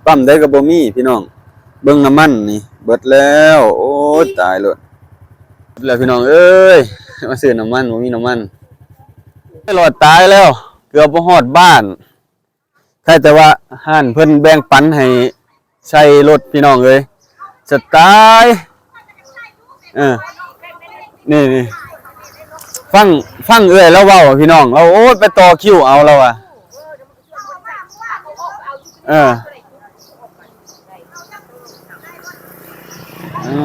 ປ້ຳໃດກໍບໍ່ມີພີ່ນ້ອງ. ເບິ່ງນ້ຳມັນນີ້ເບິດແລ້ວ. ໂອ້ຍ ຕາຍໂລດ. ເບິດແລ້ວພີ່ນ້ອງເອີຍ, ມາຊື້ນ້ຳມັນ ບໍ່ມີນ້ຳມັນ. ລອດຕາຍແລ້ວ, ເກືອບບໍ່ຮອດບ້ານ. ໃຄ່ແຕ່ວ່າຮ້ານເພິ່ນແບ່ງປັນໃຫ້ໃສ່ລົດພີ່ນ້ອງເອີຍ. ສະຕາຍ. ເອີ ນີ້ໆ ຟັງ ຟັງເອື້ອຍລາວເວົ້າພີ່ນ້ອງ. ລາວ ໂອ້ຍ ໄປຕໍ່ຄິວເອົາລາວວ່າ. ເອີ ເອີ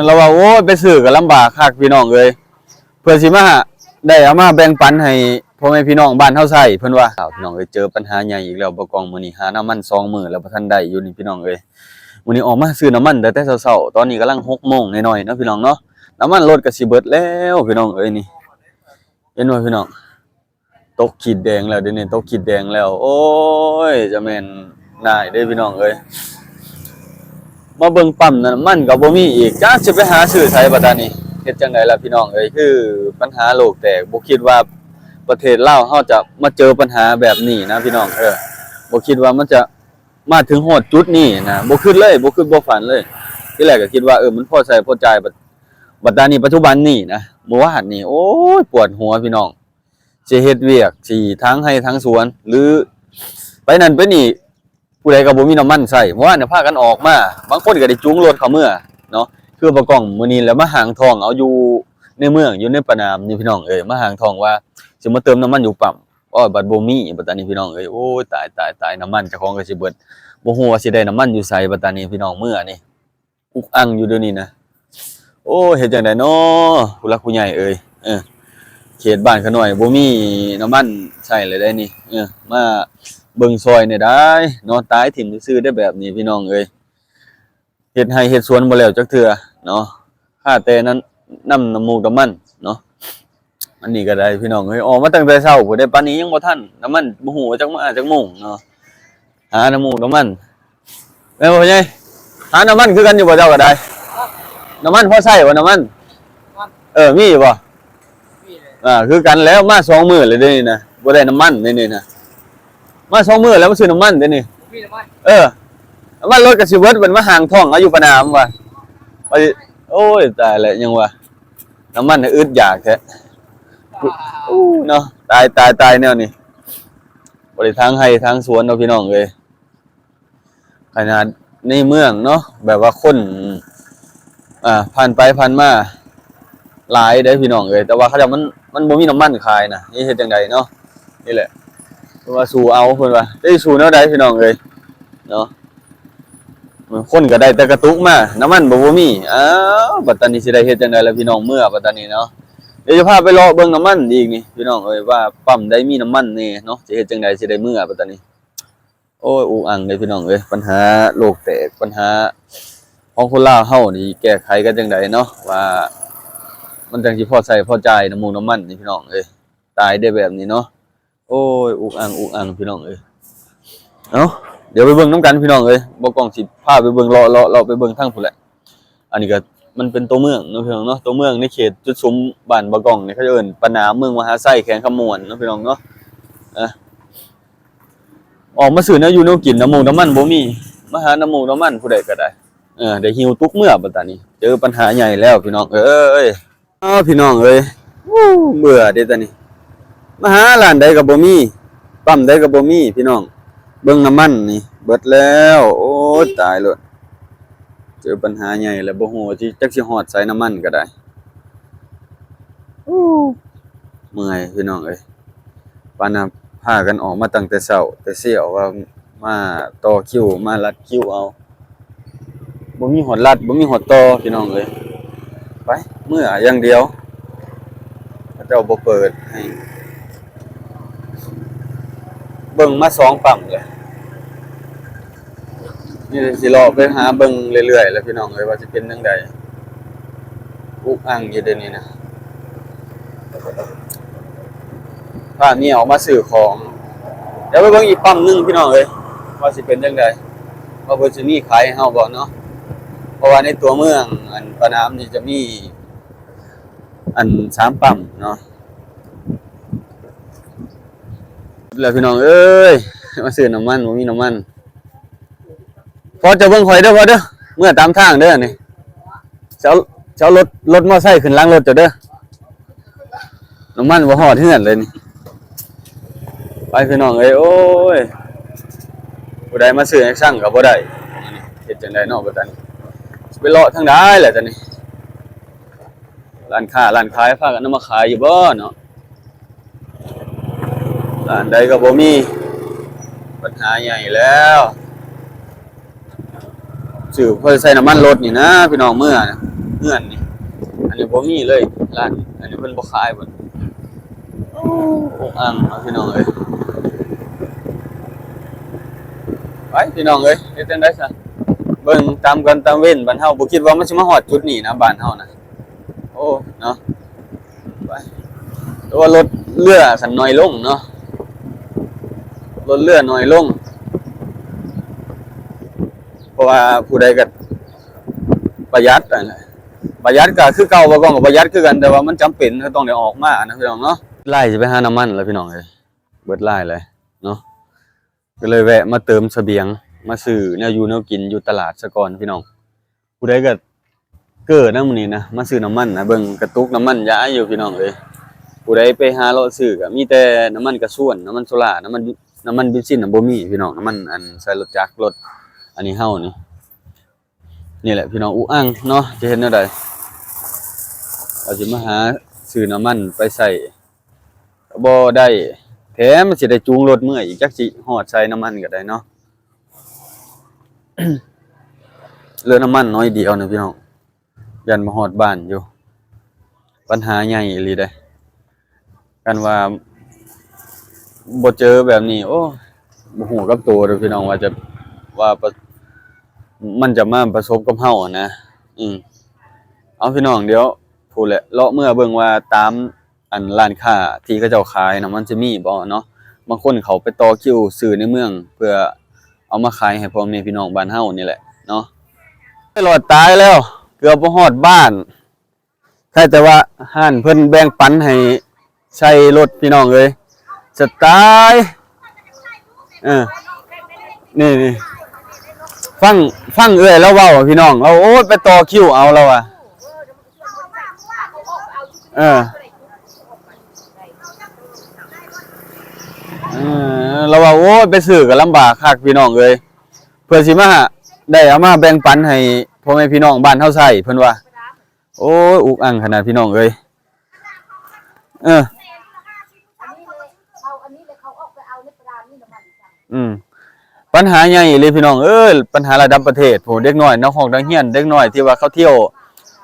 ລາວວ່າ ໂອ້ຍ ໄປຊື້ກໍລຳບາກຄັກພີ່ນ້ອງເອີຍ. ເພື່ອຊິມາໄດ້ເອົາມາແບ່ງປັນໃຫ້ພໍ່ແມ່ພີ່ນ້ອງບ້ານເຮົາໃຊ້ ເພິ່ນວ່າ. ອ້າວ ພີ່ນ້ອງເອີຍ ເຈີປັນຫາໃຫຍ່ອີກແລ້ວ ບ່າວກ້ອງ. ມື້ນີ້ຫານ້ຳມັນສອງມື້ແລ້ວ ບໍ່ທັນໄດ້ຢູ່ນີ້ພີ່ນ້ອງເອີຍ. ມື້ນີ້ອອກມາຊື້ນ້ຳມັນຕັ້ງແຕ່ເຊົ້າໆ, ຕອນນີ້ກຳລັງຫົກໂມງໜ້ອຍໆເນາະພີ່ນ້ອງເນາະ. ນ້ຳມັນລົດກໍຊິເບິດແລ້ວພີ່ນ້ອງເອີຍ. ນີ້ ເຫັນບໍ່ພີ່ນ້ອງ? ຕົກຂີດແດງແລ້ວ ດຽວນີ້ຕົກຂີດແດງແລ້ວ. ໂອ້ຍ ຈະແມ່ນໜ້າຍເດ້ພີ່ນ້ອງເອີຍ. ມາເບິ່ງປ້ຳນ້ຳມັນກໍບໍ່ມີອີກ, ຈັກຊິໄປຫາຊື້ໃສບັດຕານີ້. ເຮັດຈັ່ງໃດລະພີ່ນ້ອງເອີຍ? ຄືປັນຫາໂລກແຕກ, ບໍ່ຄິດວ່າປະເທດລາວເຮົາຈະມາເຈີປັນຫາແບບນີ້ນະພີ່ນ້ອງ. ເອີ ບໍ່ຄິດວ່າມັນຈະມາເຖິງຮອດຈຸດນີ້ນະ, ບໍ່ຄິດເລີຍ, ບໍ່ຄິດບໍ່ຝັນເລີຍ. ທີແລກກໍຄິດວ່າ ເອີ ມັນພໍໃຊ້ພໍຈ່າຍ, ບັດ ບັດຕານີ້ປັດຈຸບັນນີ້ນະ, ມື້ວານນີ້ ໂອ້ຍ ປວດຫົວພີ່ນ້ອງ. ຊິເຮັດວຽກ ຊິຖາງໄຮ່ຖາງສວນ ຫຼື ໄປນັ້ນໄປນີ້ ຜູ້ໃດກໍບໍ່ມີນ້ຳມັນໃຊ້. ເມື່ອວານນີ້ພາກັນອອກມາ, ບາງຄົນກໍໄດ້ຈູງລົດເຂົ້າເມືອເນາະ. ຄືບ່າວກ້ອງມື້ນີ້ແຫຼະມາຫ້າງທ້ອງເອົາຢູ່ໃນເມືອງ ຢູ່ໃນປະໜາມນີ້ພີ່ນ້ອງເອີຍ, ມາຫ້າງທ້ອງວ່າຊິມາເຕີມນ້ຳມັນຢູ່ປ້ຳ. ໂອ້ຍ ບັດບໍ່ມີບັດຕານີ້ພີ່ນ້ອງເອີຍ. ໂອ້ຍ ຕາຍ ຕາຍ ຕາຍ, ນ້ຳມັນເຈົ້າຂອງກໍຊິເບິດ, ບໍ່ຮູ້ວ່າຊິໄດ້ນ້ຳມັນຢູ່ໃສບັດຕານີ້ພີ່ນ້ອງ. ເມືອນີ້ ອຸກອັ່ງຢູ່ດຽວນີ້ນະ. ໂອ້ ເຮັດຈັ່ງໃດເນາະ ຜູ້ຫຼັກຜູ້ໃຫຍ່ເອີຍ. ເອີ ເຂດບ້ານຂ້ານ້ອຍບໍ່ມີນ້ຳມັນໃຊ້ແລ້ວໃດນີ້. ເອີ ມາເບິ່ງຊ່ອຍແດ່ໄດ໋ເນາະ, ຕາຍຖິ້ມຊື່ໆໄດ໋ແບບນີ້ພີ່ນ້ອງເອີຍ. ເຮັດໄຮ່ເຮັດສວນບໍ່ແລ້ວຈັກເທື່ອເນາະ, ຄາແຕ່ນັ້ນ ນ້ຳ ນ້ຳມູກນ້ຳມັນເນາະ. ອັນນີ້ກໍໄດ້ພີ່ນ້ອງເອີຍ, ອອກມາຕັ້ງແຕ່ເຊົ້າພຸ້ນເດ້, ປານນີ້ຍັງບໍ່ທັນ. ນ້ຳມັນບໍ່ຮູ້ວ່າຈັກມາຈັກໂມງເນາະ, ຫານ້ຳມູກນ້ຳມັນ. ແມ່ນບໍ່ພໍ່ໃຫຍ່? ຫານ້ຳມັນຄືກັນຢູ່ບໍ່ເຈົ້າກໍໄດ້? ນ້ຳມັນພໍໃຊ້ບໍ່ ນ້ຳມັນ? ເອີ ມີຢູ່ບໍ່? ອ່າ ຄືກັນແລ້ວ, ມາສອງມື້ແລ້ວເດ້ນີ້ນະ, ບໍ່ໄດ້ນ້ຳມັນເດ້ນີ້ນະ. ມາສອງມື້ແລ້ວ ມາຊື້ນ້ຳມັນເດ້ນີ້. ເອີ ນ້ຳມັນລົດກໍຊິເບິດ, ເພິ່ນມາຫ້າງທ້ອງເອົາຢູ່ປະໜາມວ່າ. ໂອ້ຍ ຕາຍແລ້ວ, ຍັງວ່າ ນ້ຳມັນອຶດຢາກແທ້. ໂອ້ ເນາະ, ຕາຍ ຕາຍ ຕາຍແນວນີ້. ບໍ່ໄດ້ທາງໄຮ່ທາງສວນເນາະ ພີ່ນ້ອງເອີຍ. ຂະໜາດໃນເມືອງເນາະ, ແບບວ່າຄົນ ອ່າ ຜ່ານໄປຜ່ານມາຫຼາຍເດ້ ພີ່ນ້ອງເອີຍ, ແຕ່ວ່າເຂົາເຈົ້າ ມັນ ມັນບໍ່ມີນ້ຳມັນຂາຍນະ, ເຮັດ ເຮັດຈັ່ງໃດເນາະ? ນີ້ແຫຼະ ເພິ່ນວ່າສູ້ເອົາ, ເພິ່ນວ່າ ຈະຊິສູ້ແນວໃດ ພີ່ນ້ອງເອີຍ ເນາະ. ຄົນກໍໄດ້ແຕ່ກະຕຸກມາ, ນ້ຳມັນບໍ່ ບໍ່ມີ. ອ້າວ ບັດຕານີ້ຊິໄດ້ເຮັດຈັ່ງໃດລະ ພີ່ນ້ອງ, ເມືອບັດຕານີ້ເນາະ. ດຽວຈະພາໄປເລາະເບິ່ງນ້ຳມັນອີກນີ້ ພີ່ນ້ອງເອີຍ, ວ່າປ້ຳໃດມີນ້ຳມັນແດ່ເນາະ, ຊິເຮັດຈັ່ງໃດຊິໄດ້ເມືອບັດຕານີ້. ໂອ້ຍ ອຸກອັ່ງເດ້ ພີ່ນ້ອງເອີຍ, ບັນຫາໂລກແຕກ, ບັນຫາຂອງຄົນລາວເຮົານີ້ ແກ້ໄຂກັນຈັ່ງໃດເນາະ, ວ່າມັນຈັ່ງຊິພໍໃຊ້ພໍຈ່າຍນ້ຳມູກນ້ຳມັນນີ້ ພີ່ນ້ອງເອີຍ. ຕາຍເດ້ແບບນີ້ເນາະ. ໂອ້ຍ ອຸກອັ່ງ ອຸກອັ່ງ ພີ່ນ້ອງເອີຍ. ເອົ້າ ດຽວໄປເບິ່ງນຳກັນ ພີ່ນ້ອງເອີຍ, ບ່າວກ້ອງຊິພາໄປເບິ່ງ ເລາະ ເລາະ ເລາະໄປເບິ່ງທາງພຸ້ນແຫຼະ. ອັນນີ້ກໍມັນເປັນຕົວເມືອງເນາະ ພີ່ນ້ອງເນາະ, ຕົວເມືອງໃນເຂດຈຸດສຸມບ້ານບ່າວກ້ອງນີ້ ເຂົາເອີ້ນປະໜາມ ເມືອງມະຫາໄຊ ແຂວງຄຳມ່ວນເນາະ ພີ່ນ້ອງເນາະ. ອ່ະ ອອກມາຊື້ແນວຢູ່ແນວກິນ, ນ້ຳມູກນ້ຳມັນບໍ່ມີ, ມາຫານ້ຳມູກນ້ຳມັນຜູ້ໃດກໍໄດ້. ເອີ ໄດ້ຫິ້ວຕຸກເມືອບັດຕານີ້, ເຈີບັນຫາໃຫຍ່ແລ້ວ ພີ່ນ້ອງເອີຍ. ອ້າວ ພີ່ນ້ອງເອີຍ, ໂອ້ ເບື່ອເດ້ຕານີ້, ມາຫາຮ້ານໃດກໍບໍ່ມີ, ປ້ຳໃດກໍບໍ່ມີ ພີ່ນ້ອງ. ເບິ່ງນ້ຳມັນນີ້ເບິດແລ້ວ. ໂອ້ຍ ຕາຍໂລດ, ເຈີບັນຫາໃຫຍ່ແລ້ວ, ບໍ່ຮູ້ວ່າຊິ ຈັກຊິຮອດໃສ, ນ້ຳມັນກໍໄດ້. ໂອ້ ເມື່ອຍ ພີ່ນ້ອງເອີຍ. ປານນະ ພາກັນອອກມາຕັ້ງແຕ່ເຊົ້າແຕ່ຊຽວ ວ່າມາຕໍ່ຄິວ ມາລັດຄິວເອົາ, ບໍ່ມີຮອດລັດ ບໍ່ມີຮອດຕໍ່ ພີ່ນ້ອງເອີຍ. ໄປ ເມືອຢ່າງດຽວ, ເຂົາເຈົ້າບໍ່ເປີດໃຫ້. ເບິ່ງມາສອງປ້ຳແລ້ວ. ນີ້ຊິເລາະໄປຫາເບິ່ງເລື້ອຍໆແຫຼະ ພີ່ນ້ອງເອີຍ, ວ່າຊິເປັນຈັ່ງໃດ. ອຸກອັ່ງຢູ່ເດນີ້ນະ, ພາເມຍອອກມາຊື້ຂອງ. ດຽວໄປເບິ່ງອີກປ້ຳໜຶ່ງ ພີ່ນ້ອງເອີຍ, ວ່າຊິເປັນຈັ່ງໃດ, ວ່າເພິ່ນຊິມີຂາຍໃຫ້ເຮົາບໍ່ເນາະ. ເພາະວ່າໃນຕົວເມືອງ ອັນປານາມນີ້ຈະມີ ອັນ ສາມປ້ຳເນາະ. ແລ້ວ ພີ່ນ້ອງເອີຍ, ມາຊື້ນ້ຳມັນ ບໍ່ມີນ້ຳມັນ. ພໍເຈົ້າເບິ່ງຂ້ອຍເດີ ພໍເດີ ເມືອຕາມທາງເດີນີ້ ເຈົ້າ ເຈົ້າລົດ ລົດມໍໄຊຂຶ້ນຫຼັງລົດເຈົ້າເດີ. ນ້ຳມັນບໍ່ຮອດເຮືອນເລີຍນີ້. ໄປພີ່ນ້ອງເອີຍ ໂອ້ຍ ຜູ້ໃດມາຊື້ແອັກຊັງກໍບໍ່ໄດ້ ເຮັດຈັ່ງໃດເນາະບັດນີ້ ຊິໄປເລາະທາງໃດລະຕອນນີ້. ຮ້ານຄ້າຮ້ານຂາຍພາກັນເອົາມາຂາຍຢູ່ບໍ່ເນາະ? ຮ້ານໃດກໍບໍ່ມີ ບັນຫາໃຫຍ່ແລ້ວ. ຊື້ພໍໃສ່ນ້ຳມັນລົດນີ້ນະພີ່ນ້ອງ ເມືອນະ ເຮືອນນີ້ ອັນນີ້ບໍ່ມີເລີຍ ຮ້ານອັນນີ້ເພິ່ນບໍ່ຂາຍເບິດ. ໂອ້ ອົກອັ່ງເນາະພີ່ນ້ອງເອີຍ. ໄປພີ່ນ້ອງເອີຍ ເຮັດຈັ່ງໃດຊະ ເບິ່ງຕາມການຕາມເວນ ບ້ານເຮົາບໍ່ຄິດວ່າມັນຊິມາຮອດຈຸດນີ້ນະ ບ້ານເຮົານະ. ໂອ້ ເນາະ ໄປ ແຕ່ວ່າລົດເຮືອຄັນໜ້ອຍລົງເນາະ ລົດເຮືອໜ້ອຍລົງ ເພາະວ່າຜູ້ໃດກໍປະຢັດຫັ້ນແຫຼະ ປະຢັດກໍຄືເກົ່າ ບໍ່ກ້ອງກໍປະຢັດຄືກັນ ແຕ່ວ່າມັນຈຳເປັນກໍຕ້ອງໄດ້ອອກມານະພີ່ນ້ອງເນາະ. ຫຼາຍຊິໄປຫານ້ຳມັນລະພີ່ນ້ອງເອີຍ ເບິດຫຼາຍເລີຍເນາະ. ກໍເລີຍແວະມາເຕີມສະບຽງ ມາຊື້ແນວຢູ່ແນວກິນຢູ່ຕະຫຼາດສາກ່ອນພີ່ນ້ອງ. ຜູ້ໃດກໍເກີນະມື້ນີ້ນະ ມາຊື້ນ້ຳມັນນະ ເບິ່ງກະຕຸກນ້ຳມັນຢາຍຢູ່ພີ່ນ້ອງເອີຍ. ຜູ້ໃດໄປຫາເລາະຊື້ກໍມີແຕ່ນ້ຳມັນກາຊວນ ນ້ຳມັນໂຊລາ ນ້ຳມັນ ນ້ຳມັນເບນຊິນນະບໍ່ມີພີ່ນ້ອງ ນ້ຳມັນອັນໃສ່ລົດຈັກລົດອັນນີ້ເຮົານີ້. ນີ້ແຫຼະພີ່ນ້ອງ ອຸກອັ່ງເນາະ ຈະເຮັດແນວໃດ ວ່າຊິມາຫາຊື້ນ້ຳມັນໄປໃຊ້ ກໍບໍ່ໄດ້ ແຖມຊິໄດ້ຈູງລົດເມືອອີກ ຈັກຊິຮອດໃສ່ນ້ຳມັນກໍໄດ້ເນາະ. ເຫຼືອນ້ຳມັນໜ້ອຍດຽວນະພີ່ນ້ອງ ຢ້ານບໍ່ຮອດບ້ານຢູ່ ບັນຫາໃຫຍ່ອີ່ຫຼີເດ້. ຄັນວ່າບໍ່ເຈີແບບນີ້ ໂອ້ ບໍ່ຮູ້ກັບໂຕເດີ້ພີ່ນ້ອງ ວ່າຈະ ວ່າປະ ມັນຈະມາປະສົບກັບເຮົາຫັ້ນນະ. ອືມ ເອົາພີ່ນ້ອງ ດຽວພຸ້ນແຫຼະ ເລາະເມືອເບິ່ງວ່າຕາມ ອັນຮ້ານຄ້າທີ່ເຂົາເຈົ້າຂາຍນະ ມັນຊິມີບໍ່ເນາະ? ບາງຄົນເຂົາໄປຕໍ່ຄິວຊື້ໃນເມືອງ ເພື່ອເອົາມາຂາຍໃຫ້ພໍ່ແມ່ພີ່ນ້ອງບ້ານເຮົານີ້ແຫຼະເນາະ. ລອດຕາຍແລ້ວ ເກືອບບໍ່ຮອດບ້ານ. ໃຄ່ແຕ່ວ່າຮ້ານເພິ່ນແບ່ງປັນໃຫ້ໃສ່ລົດພີ່ນ້ອງເອີຍ ສະຕາຍ. ເອີ ນີ້ໆ ຟັງ ຟັງເອື້ອຍລາວເວົ້າພີ່ນ້ອງ ລາວ ໂອ້ຍ ໄປຕໍ່ຄິວເອົາລາວວ່າ. ເອີ ເອີ ລາວວ່າ ໂອ້ຍ ໄປຊື້ກໍລຳບາກຄັກພີ່ນ້ອງເອີຍ ເພື່ອຊິມາໄດ້ເອົາມາແບ່ງປັນໃຫ້ພໍ່ແມ່ພີ່ນ້ອງບ້ານເຮົາໃຊ້ ເພິ່ນວ່າ. ໂອ້ຍ ອຸກອັ່ງຂະໜາດພີ່ນ້ອງເອີຍ. ເອີ ອືມ ບັນຫາໃຫຍ່ອີ່ຫຼີພີ່ນ້ອງເອີຍ ບັນຫາລະດັບປະເທດພຸ້ນ ເດັກນ້ອຍນອກຫ້ອງນັກຮຽນ ເດັກນ້ອຍທີ່ວ່າເຂົາທ່ຽວ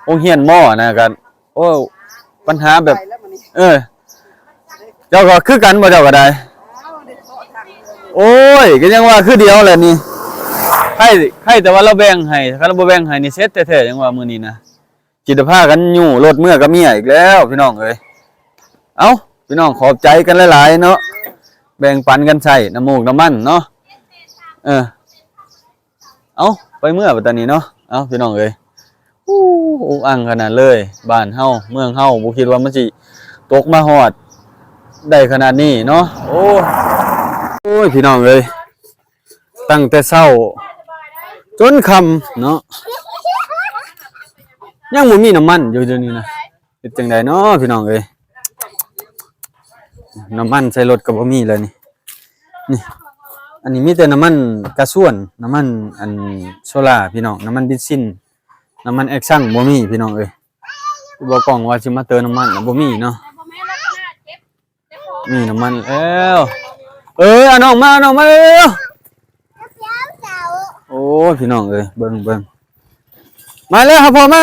ໂຮງຮຽນມໍນະ ກໍ ໂອ້ ບັນຫາແບບ ເອີ ເຈົ້າກໍຄືກັນບໍ່ ເຈົ້າກໍໄດ້? ໂອ້ຍ ກໍຍັງວ່າຄືດຽວແຫຼະນີ້ ໃຄ່ ໃຄ່ແຕ່ວ່າລາວແບ່ງໃຫ້ ຄັນລາວບໍ່ແບ່ງໃຫ້ນີ້ເສັດແທ້ໆ ຍັງວ່າມື້ນີ້ນະ. ຊິໄດ້ພາກັນຍູ້ລົດເມືອກັບເມຍອີກແລ້ວພີ່ນ້ອງເອີຍ. ເອົ້າ ພີ່ນ້ອງຂອບໃຈກັນຫຼາຍໆເນາະ ແບ່ງປັນກັນໃຊ້ນ້ຳມູກນ້ຳມັນເນາະ. ເອີ ເອົ້າ ໄປເມືອບັດຕານີ້ເນາະ. ເອົ້າ ພີ່ນ້ອງເອີຍ ອູ້ ອຸກອັ່ງຂະໜາດເລີຍ ບ້ານເຮົາເມືອງເຮົາ ບໍ່ຄິດວ່າມັນຊິຕົກມາຮອດໄດ້ຂະໜາດນີ້ເນາະ. ໂອ້ ໂອ້ຍ ພີ່ນ້ອງເອີຍ ຕັ້ງແຕ່ເຊົ້າຈົນຄ່ຳເນາະ ຍັງບໍ່ມີນ້ຳມັນຢູ່ດຽວນີ້ນະ. ເຮັດຈັ່ງໃດເນາະພີ່ນ້ອງເອີຍ ນ້ຳມັນໃສ່ລົດກໍບໍ່ມີແລ້ວນີ້. ນີ້ ອັນນີ້ມີແຕ່ນ້ຳມັນກາຊວນ ນ້ຳມັນອັນໂຊລາພີ່ນ້ອງ ນ້ຳມັນເບນຊິນ ນ້ຳມັນແອັກຊັງບໍ່ມີພີ່ນ້ອງເອີຍ. ບໍ່ກ້ອງວ່າຊິມາເຕີມນ້ຳມັນ ບໍ່ມີເນາະ. ມີນ້ຳມັນແລ້ວ. ເອີ ເອົານ້ອງມາ ເອົານ້ອງມາເລັວ. ໂອ້ຍ ພີ່ນ້ອງເອີຍ ເບິ່ງ ເບິ່ງ ມາແລ້ວ ຫາພໍ່ມາ.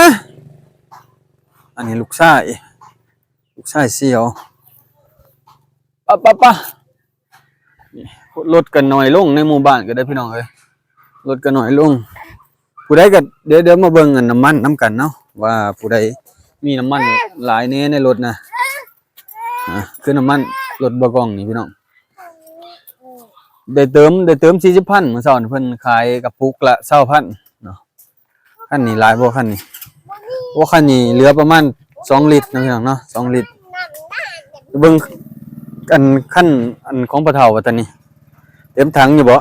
ອັນນີ້ລູກຊາຍ ລູກຊາຍສຽວ. ປະ ປະ ປະ. ລົດກໍໜ້ອຍລົງໃນໝູ່ບ້ານກໍໄດ້ພີ່ນ້ອງເອີຍ ລົດກໍໜ້ອຍລົງ. ຜູ້ໃດກໍ ດຽວ ດຽວມາເບິ່ງອັນນ້ຳມັນນຳກັນເນາະ ວ່າຜູ້ໃດມີນ້ຳມັນຫຼາຍແດ່ໃນລົດນະ. ອ່າ ຄືນ້ຳມັນລົດບໍ່ກ້ອງນີ້ພີ່ນ້ອງ ໄດ້ເຕີມ ໄດ້ເຕີມສີ່ສິບພັນ ມື້ເຊົ້ານີ້ເພິ່ນຂາຍກະປຸກລະຊາວພັນເນາະ. ຄັນນີ້ຫຼາຍບໍ່ ຄັນນີ້? ໂອ້ ຄັນນີ້ເຫຼືອປະມານສອງລິດເນາະ ພີ່ນ້ອງເນາະ ສອງລິດ. ເບິ່ງອັນ ຄັນອັນຂອງພໍ່ເຖົ້າວ່າຕອນນີ້ ເຕັມຖັງຢູ່ບໍ່?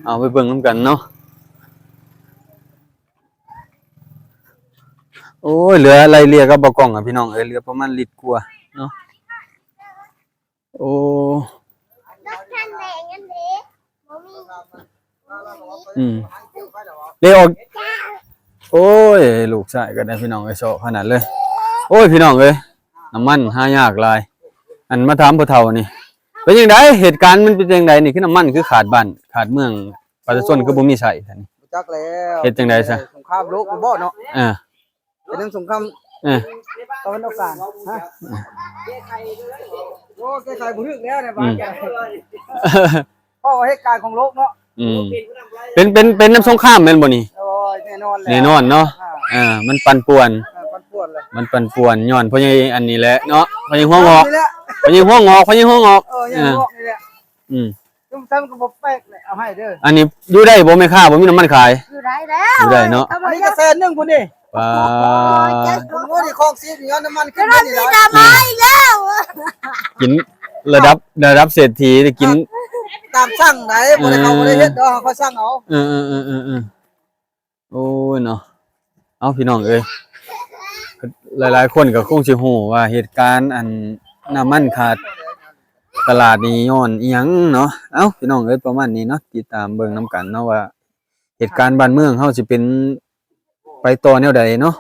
ເອົາໄປເບິ່ງນຳກັນເນາະ. ໂອ້ຍ ເຫຼືອໄລ່ເລ່ຍກັບບໍ່ກ້ອງອະ ພີ່ນ້ອງເອີຍ ເຫຼືອປະມານລິດກວ່າເນາະ. ໂອ້ ອືມ ເລອອກ. ໂອ້ຍ ລູກຊາຍກໍໄດ້ ພີ່ນ້ອງເອີຍ ຊອກຂະໜາດເລີຍ. ໂອ້ຍ ພີ່ນ້ອງເອີຍ ນ້ຳມັນຫາຍາກຫຼາຍ. ອັນ ມາຖາມພໍ່ເຖົ້ານີ້ ເປັນຈັ່ງໃດ ເຫດການມັນເປັນຈັ່ງໃດນີ້ ຄືນ້ຳມັນຄືຂາດບ້ານຂາດເມືອງ ປະຊາຊົນຄືບໍ່ມີໃຊ້ ບໍ່ຈັກແລ້ວ ເຮັດຈັ່ງໃດຊະ? ສົງຄາມໂລກບໍ່ເນາະ. ເອີ ເປັນເລື່ອງສົງຄາມ ເອີ ຕາເວັນອອກກາງ ຮະ? ໂອ້ ແກ້ໄຂບໍ່ຖືກແລ້ວນະ ອືມ ເວົ້າເຫດການຂອງໂລກເນາະ. ອືມ ເປັນ ເປັນ ເປັນນຳສົງຄາມແມ່ນບໍ່ນີ້? ໂອ້ຍ ແນ່ນອນແລ້ວ ແນ່ນອນເນາະ. ອ່າ ເອີ ມັນປັ່ນປ່ວນ ເອີ ປັ່ນປ່ວນແຫຼະ ມັນປັ່ນປ່ວນຍ້ອນພໍ່ໃຫຍ່ອັນນີ້ແຫຼະເນາະ ພໍ່ໃຫຍ່ຫົວງອກ ພໍ່ໃຫຍ່ຫົວງອກ ພໍ່ໃຫຍ່ຫົວງອກ. ເອີ ໃຫຍ່ຫົວງອກນີ້ແຫຼະ. ອືມ ຈຸ່ມຊ້ຳກໍບໍ່ແປກແຫຼະ ເອົາໃຫ້ເດີ. ອັນນີ້ຢູ່ໄດ້ບໍ່ແມ່ຄ້າ ບໍ່ມີນ້ຳມັນຂາຍ? ຢູ່ໄດ້ແລ້ວ ຢູ່ໄດ້ເນາະ. ອັນນີ້ກໍແສນໜຶ່ງພຸ້ນເດ້. ວ້າ ໂອ້ຍ ນີ້ຄອງຊີບຍ້ອນນ້ຳມັນຂຶ້ນນີ້ຫຼາຍ ອືມ ແລ້ວ ກິນລະດັບ ລະດັບເສດຖີໄດ້ກິນຕາມສັ່ງໄດ໋. ເອີ ບໍ່ໄດ້ເຮົາບໍ່ໄດ້ເຮັດດອກ ເຂົາສັ່ງເອົາ. ເອີໆໆໆໆ ໂອ້ຍເນາະ. ເອົ້າ ພີ່ນ້ອງເອີຍ ຫຼາຍໆຄົນກໍຄົງຊິຮູ້ວ່າເຫດການອັນນ້ຳມັນຂາດຕະຫຼາດນີ້ຍ້ອນອີ່ຫຍັງເນາະ. ເອົ້າ ພີ່ນ້ອງເອີຍ ປະມານນີ້ເນາະ ຕິດຕາມເບິ່ງນຳກັນເນາະວ່າເຫດການບ້ານເມືອງເຮົາຊິເປັນໄປຕໍ່ແນວໃດເນາະ.